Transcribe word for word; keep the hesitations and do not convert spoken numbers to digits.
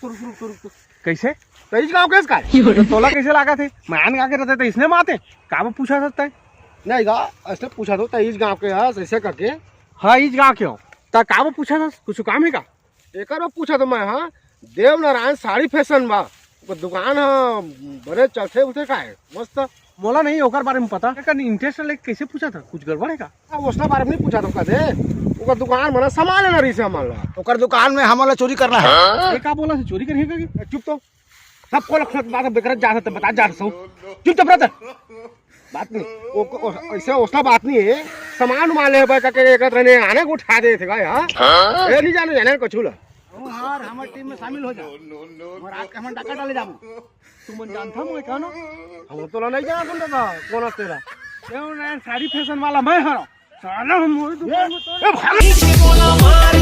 रुक, रुक, रुक, रुक। कैसे? त इस गांव के हस काय? त तोला कैसे लागत हे? मैं आन गांव के रहते त इसने माते। का वो पूछा सकता है? नहीं गा, ऐसे पूछा तो, त इस गांव के हस, ऐसे करके। हाँ, इस गांव के हो। त का वो पूछा था? कुछ काम है का? एकर वो पूछा तो मैं, हाँ, देवनारायण साड़ी फैशन बा। ओकर दुकान ह, बड़े चलथे उठे का है, मस्त। मोला नहीं ओकर बारे में पता। एकर इंटरेस्ट लेके कैसे पूछा था? कुछ गड़बड़ है का? अब ओसना बारे में नहीं पूछा था कदे। ओकर दुकान बना सामान लेना रही से हमन ला। ओकर दुकान में हमन ला चोरी करना है। ये का बोला से चोरी करिए का? चुप तो। सब को लखत बात बेकर जा सकते, बता जा सकते। चुप चुप रहता। बात नहीं। ओ, ओ, ऐसे ओसना बात नहीं है। सामान उमान ले भाई करके एक रहने आने को उठा दे थे भाई, हाँ? ये नहीं जाने जाने कुछ ला। ओ हाँ, हमर टीम में शामिल हो जा। और आज के हमन डाका डाले जाबो। तुमन जानथा मोए का ना? हम तो ला नहीं जाना तुम दादा, कौन है तेरा? क्यों ना, साड़ी फैशन वाला मैं हरो। साला हम मोए दुकान में तो ए, भाग।